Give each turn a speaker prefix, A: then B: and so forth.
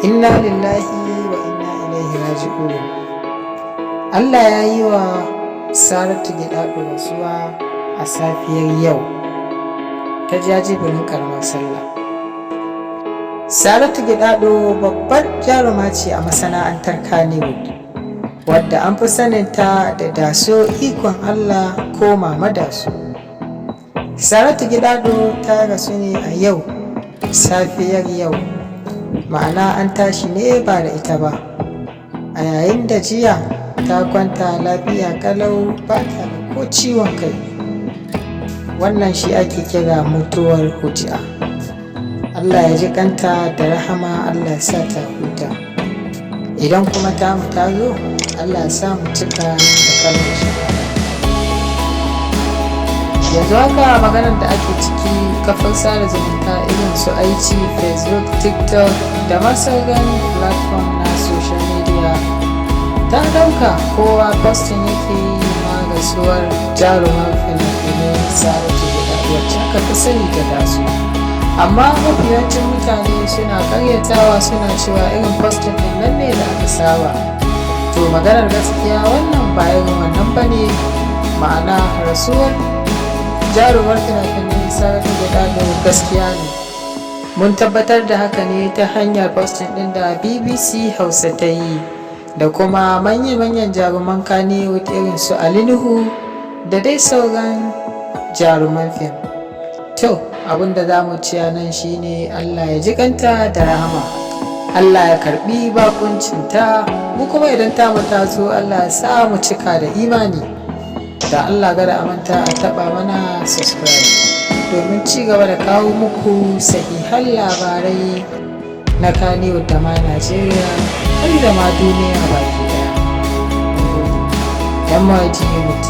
A: Inna lillahi wa inna ilaihi raji'un. Allah ya yi wa Saratu Gidado rasuwa a safiyar yau ta jajibirin karamar sallah. Saratu Gidado babbar jaruma ce a masana'antar Kannywood, wadda an fi saninta da Daso Ikon Allah ko Mama Daso. Saratu Gidado ta rasu ne a yau, safiyar yau, ma'ana an tashi ne ba da ita ba, a yayin da jiya ta kwanta lafiya kalau, ba ta da ko ciwon kai. Wannan shi ake kira mutuwar fuji'a. Allah ya ji kanta da rahama, Allah ya sa ta huta. Idan kuma tamu ta zo, Allah ya sa mu cika da kalmar shahada. Yanzu haka maganar da ake ciki, kafar sada zumunta irin su IG, Facebook, TikTok da ma sauran platform na social media ta dauka, kowa posting yake yi ma rasuwar jarumar fina-finai Saratu Gidado, wacce aka fi sani da Daso. Amma mafi yawancin mutane suna karyatawa, suna cewa irin posting din nan ne da aka saba. To, maganar gaskiya, wannan ba irin wannan ba ne, ma'ana rasuwar jarumar fina-finai Saratu Gidado gaskiya ne. Mun tabbatar da haka ne ta hanyar posting din da BBC Hausa ta yi da kuma manya-manyan jaruman Kannywood irin su Ali Nuhu da dai sauran jaruman fim. To, abinda za mu ci nan shine Allah ya ji kanta da rahama, Allah ya karbi bakuncinta. Mu kuma idan tamu ta zo, Allah ya sa mu cika da imani. Da Allah kada a manta a taba mana subscribe domin ci gaba da kawo muku sahihan labarai na Kannywood da ma Najeriya har da ma duniya baki daya. MYT Unit.